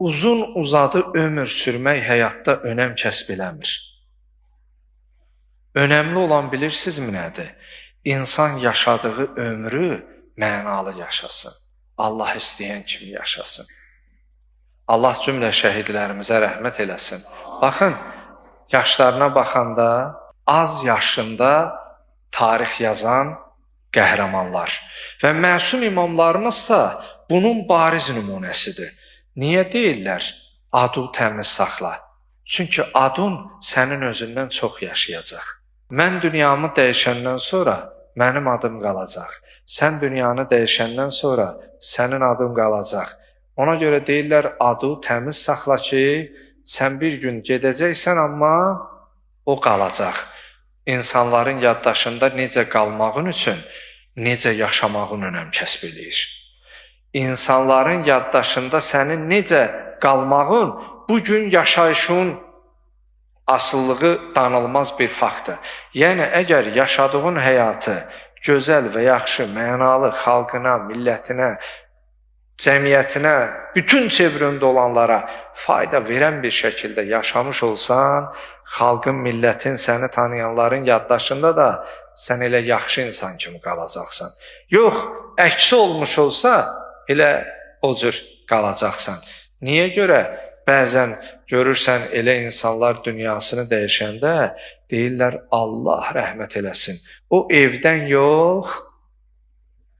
Uzun uzadı ömür sürmək həyatda önəm kəsb eləmir. Önəmli olan bilirsinizmi nədir? İnsan yaşadığı ömrü mənalı yaşasın. Allah istəyən kimi yaşasın. Allah cümlə şəhidlərimizə rəhmət eləsin. Baxın, yaşlarına baxanda az yaşında tarix yazan qəhrəmanlar və məsum imamlarımızsa bunun bariz nümunəsidir. Niyə deyirlər adı təmiz saxla? Çünki adın sənin özündən çox yaşayacaq. Mən dünyamı dəyişəndən sonra mənim adım qalacaq. Sən dünyanı dəyişəndən sonra sənin adın qalacaq. Ona görə deyirlər adı təmiz saxla ki, sən bir gün gedəcəksən, amma o qalacaq. İnsanların yaddaşında necə qalmağın üçün necə yaşamağın önəm kəsb eləyir. İnsanların yaddaşında sənin necə qalmağın bu gün yaşayışın asıllığı danılmaz bir faktdır. Yəni əgər yaşadığın həyatı gözəl və yaxşı, mənalı xalqına, millətinə, cəmiyyətinə, bütün çevrəndə olanlara fayda verən bir şəkildə yaşamış olsan, xalqın, millətin, səni tanıyanların yaddaşında da sən elə yaxşı insan kimi qalacaqsan. Yox, əksi olmuş olsa, elə o cür qalacaqsan. Niyə görə? Bəzən görürsən elə insanlar dünyasını dəyişəndə deyirlər Allah rəhmət eləsin. O evdən yox,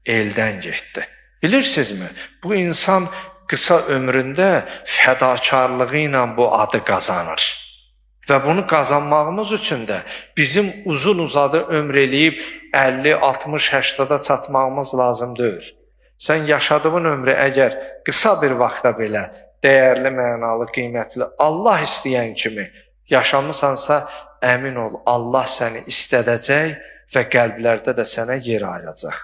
eldən getdi. Bilirsinizmi? Bu insan qısa ömründə fədakarlığı ilə bu adı qazanır. Və bunu qazanmağımız üçün də bizim uzun-uzadı ömr eləyib 50, 60, 80-a çatmağımız lazım deyil. Sən yaşadığın ömrü əgər qısa bir vaxtda belə dəyərli, mənalı, qiymətli, Allah istəyən kimi yaşamısansa, əmin ol, Allah səni istədəcək və qəlblərdə də sənə yer ayıracaq.